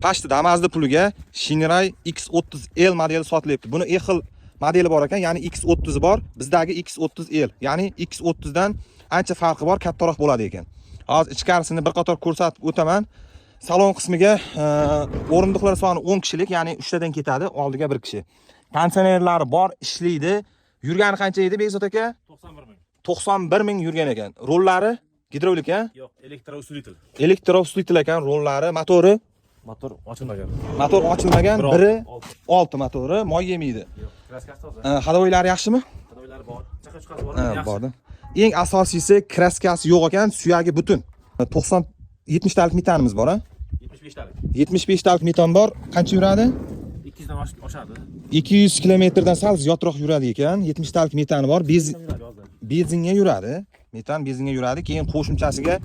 Почти Damazni puliga Shineray X30L modeli sotilyapti. Buni e xil modeli bor ekan, ya'ni X30 bor, bizdagi X30L, ya'ni X30 dan ancha farqi bor, kattaroq bo'ladi ekan. Hozir ichkarisini bir qator ko'rsatib o'taman. Salon qismiga o'rindiqlar soni 10 kishilik, ya'ni 3 tadan ketadi, oldiga bir kishi. Konditsionerlari bor, ishlaydi. Yurgani qancha edi, Bekzod aka? 91 ming. 91 ming yurgan ekan. Rollari gidrovlik, a? Yo'q, электроусилитель. Электроусилитель ekan rollari, motori. Motor ochilmagan. Motor ochilmagan, Bir biri olti. 6 motori, moy yemaydi. Yo'q, краска si toza. Ходовой lari yaxshimi? Ходовой lari bor. Chaqa chuqasi bor. Ha, Yaxshi. bordi. Eng asosiysi, краска si yo'q ekan, suyagi butun. 90 70 talik metanimiz bor, a? 75 talik. 75 talik metan bor. Qancha yuradi? 200 dan oshib oshadi. 200 kilometrdan sal ziyodroq yuradi ekan. 70 talik metani bor. Yuradi hozir. Benzinga yuradi. Metan benzinga yuradi. Keyin qo'shimchasiga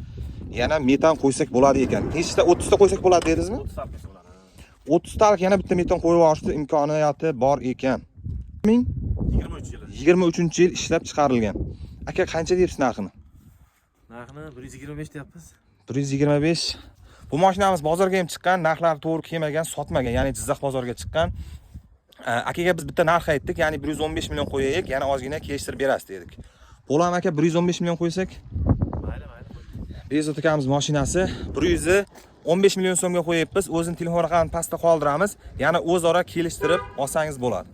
yana metan qo'ysak bo'ladi ekan. Nechta, 30 ta qo'ysak bo'ladi dedingizmi? 30 talik bo'ladi. 30 talik yana bitta metan qo'yib yuborishni imkoniyati bor ekan. 23 yili. 2023-yil ishlab chiqarilgan. Aka, qancha deyapsiz narxini? Narxini 125 deyapmiz. 125. Bu mashinamiz bozorga ham chiqqan, narxlari to'g'ri kelmagan, sotmagan, ya'ni Jizzax bozoriga chiqqan. Akaga biz bitta narx aytdik, ya'ni 115 million qo'yaylik, yana ozgina kelishtirib berasiz dedik. Bo'ladimi, aka, 115 million qo'ysak? Mayli, mayli. Bekzod akamiz mashinasi 115 million so'mga qo'yapmiz. O'zini telefon raqamini pastda qoldiramiz. Yana o'zaro kelishtirib olsangiz bo'ladi.